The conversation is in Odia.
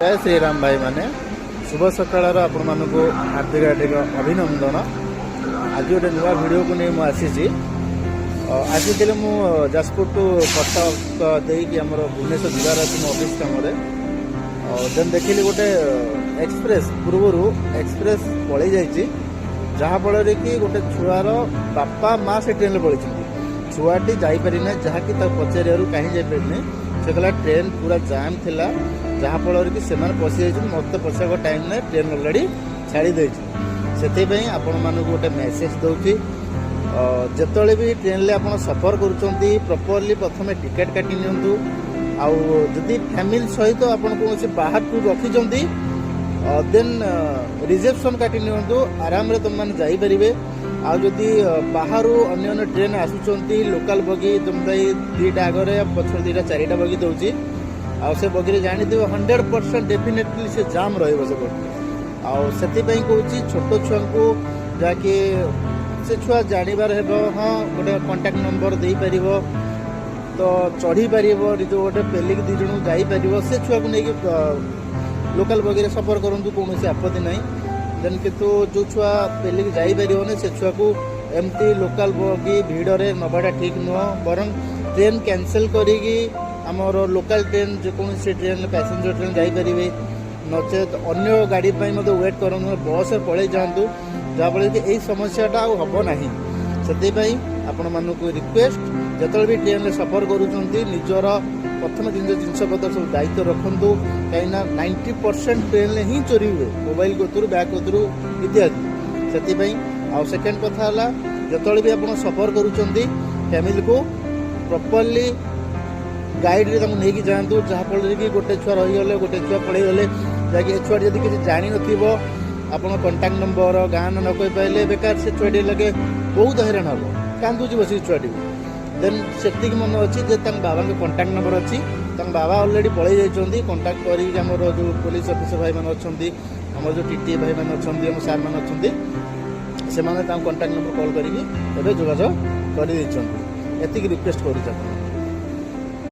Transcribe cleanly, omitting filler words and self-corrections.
ଜୟ ଶ୍ରୀରାମ ଭାଇମାନେ, ଶୁଭ ସକାଳର ଆପଣମାନଙ୍କୁ ହାର୍ଦ୍ଦିକ ହାର୍ଦ୍ଦିକ ଅଭିନନ୍ଦନ। ଆଜି ଗୋଟେ ନୂଆ ଭିଡ଼ିଓକୁ ନେଇ ମୁଁ ଆସିଛି। ଆସିଥିଲି ମୁଁ ଯାଜପୁର ଟୁ କଟକ ଦେଇକି ଆମର ଭୁବନେଶ୍ୱର ଯିବାର ଅଛି ମୋ ଅଫିସ୍ କାମରେ। ଦେନ୍ ଦେଖିଲି ଗୋଟେ ଏକ୍ସପ୍ରେସ୍ ପୂର୍ବରୁ ଏକ୍ସପ୍ରେସ୍ ପଳେଇ ଯାଇଛି, ଯାହାଫଳରେ କି ଗୋଟେ ଛୁଆର ବାପା ମା ସେ ଟ୍ରେନ୍ରେ ପଳେଇଛନ୍ତି। ଛୁଆଟି ଯାଇପାରିନାହିଁ। ଯାହାକି ତାକୁ ପଚାରିବାରୁ କାହିଁ ଯାଇପାରିନି, ସେ କହିଲା ଟ୍ରେନ୍ ପୁରା ଜାମ୍ ଥିଲା, ଯାହାଫଳରେ କି ସେମାନେ ପଶି ଯାଇଛନ୍ତି, ମୋତେ ପଶିବାକୁ ଟାଇମ୍ ନାହିଁ, ଟ୍ରେନ୍ ଅଲରେଡ଼ି ଛାଡ଼ି ଦେଇଛି। ସେଥିପାଇଁ ଆପଣମାନଙ୍କୁ ଗୋଟେ ମେସେଜ୍ ଦେଉଛି, ଯେତେବେଳେ ବି ଟ୍ରେନ୍ରେ ଆପଣ ସଫର କରୁଛନ୍ତି, ପ୍ରପରଲି ପ୍ରଥମେ ଟିକେଟ୍ କାଟି ନିଅନ୍ତୁ। ଆଉ ଯଦି ଫ୍ୟାମିଲି ସହିତ ଆପଣ କୌଣସି ବାହାର ଟୁର୍ ରଖିଛନ୍ତି, ଦେନ୍ ରିଜର୍ଭେସନ୍ କାଟି ନିଅନ୍ତୁ, ଆରାମରେ ତୁମେମାନେ ଯାଇପାରିବେ। ଆଉ ଯଦି ବାହାରୁ ଅନ୍ୟ ଅନ୍ୟ ଟ୍ରେନ୍ ଆସୁଛନ୍ତି, ଲୋକାଲ ବଗି ତୁମ ପାଇଁ ଦୁଇଟା ଆଗରେ, ପଛରେ ଦୁଇଟା, ଚାରିଟା ବଗି ଦେଉଛି। ଆଉ ସେ ବଗିରେ ଜାଣିଥିବ, 100% ଡେଫିନେଟଲି ସେ ଜାମ୍ ରହିବ ସେ ବଗି। ଆଉ ସେଥିପାଇଁ କହୁଛି, ଛୋଟ ଛୁଆଙ୍କୁ, ଯାହାକି ସେ ଛୁଆ ଜାଣିବାର ହେବ, ହଁ, ଗୋଟେ କଣ୍ଟାକ୍ଟ ନମ୍ବର ଦେଇପାରିବ ତ ଚଢ଼ିପାରିବ, ନିଜ ଗୋଟେ ପେଲିକି ଦୁଇ ଜଣଙ୍କୁ ଯାଇପାରିବ, ସେ ଛୁଆକୁ ନେଇକି ଲୋକାଲ ବଗିରେ ସଫର କରନ୍ତୁ, କୌଣସି ଆପତ୍ତି ନାହିଁ। ଦେନ୍ କିନ୍ତୁ ଯେଉଁ ଛୁଆ ପେଲିକି ଯାଇପାରିବନି, ସେ ଛୁଆକୁ ଏମିତି ଲୋକାଲ ବଗି ଭିଡ଼ରେ ନେବାଟା ଠିକ୍ ନୁହଁ। ବରଂ ଟ୍ରେନ୍ କ୍ୟାନସେଲ୍ କରିକି ଆମର ଲୋକାଲ ଟ୍ରେନ୍, ଯେକୌଣସି ଟ୍ରେନ୍, ପ୍ୟାସେଞ୍ଜର ଟ୍ରେନ୍ ଯାଇପାରିବେ। ନଚେତ୍ ଅନ୍ୟ ଗାଡ଼ି ପାଇଁ ମଧ୍ୟ ୱେଟ୍ କରନ୍ତୁ, ବସ୍ରେ ପଳେଇ ଯାଆନ୍ତୁ, ଯାହାଫଳରେ କି ଏଇ ସମସ୍ୟାଟା ଆଉ ହେବ ନାହିଁ। ସେଥିପାଇଁ ଆପଣମାନଙ୍କୁ ରିକ୍ୱେଷ୍ଟ, ଯେତେବେଳେ ବି ଟ୍ରେନ୍ରେ ସଫର କରୁଛନ୍ତି, ନିଜର ପ୍ରଥମେ ଜିନିଷପତ୍ର ସବୁ ଦାୟିତ୍ୱ ରଖନ୍ତୁ। କାହିଁକିନା 90% ଟ୍ରେନ୍ରେ ହିଁ ଚୋରି ହୁଏ, ମୋବାଇଲ କତୁରୁ, ବ୍ୟାଗ୍ କତୁରୁ ଇତ୍ୟାଦି। ସେଥିପାଇଁ ଆଉ ସେକେଣ୍ଡ କଥା ହେଲା, ଯେତେବେଳେ ବି ଆପଣ ସଫର କରୁଛନ୍ତି, ଫ୍ୟାମିଲିକୁ ପ୍ରପରଲି ଗାଇଡ଼ରେ ତାଙ୍କୁ ନେଇକି ଯାଆନ୍ତୁ, ଯାହାଫଳରେ କି ଗୋଟେ ଛୁଆ ରହିଗଲେ, ଗୋଟେ ଛୁଆ ପଳେଇଗଲେ, ଯାହାକି ଏ ଛୁଆଟି ଯଦି କିଛି ଜାଣିନଥିବ, ଆପଣ କଣ୍ଟାକ୍ଟ ନମ୍ବର, ଗାଁ ନାଁ ନ କହିପାରିଲେ ବେକାର ସେ ଛୁଆଟି ଲାଗେ ବହୁତ ହଇରାଣ ହେବ, କାନ୍ଦୁଛି ବସିକି ଛୁଆଟି। ଦେନ୍ ସେତିକି ମନେ ଅଛି ଯେ ତାଙ୍କ ବାବାଙ୍କ କଣ୍ଟାକ୍ଟ ନମ୍ବର ଅଛି, ତାଙ୍କ ବାବା ଅଲରେଡ଼ି ପଳେଇ ଯାଇଛନ୍ତି। କଣ୍ଟାକ୍ଟ କରିକି ଆମର ଯେଉଁ ପୋଲିସ ଅଫିସର ଭାଇମାନେ ଅଛନ୍ତି, ଆମର ଯେଉଁ ଟିଟି ଭାଇମାନେ ଅଛନ୍ତି, ଆମ ସାର୍ମାନେ ଅଛନ୍ତି, ସେମାନେ ତାଙ୍କ କଣ୍ଟାକ୍ଟ ନମ୍ବର କଲ୍ କରିକି ଏବେ ଯୋଗାଯୋଗ କରିଦେଇଛନ୍ତି। ଏତିକି ରିକ୍ୱେଷ୍ଟ କରୁଛି ଆପଣ।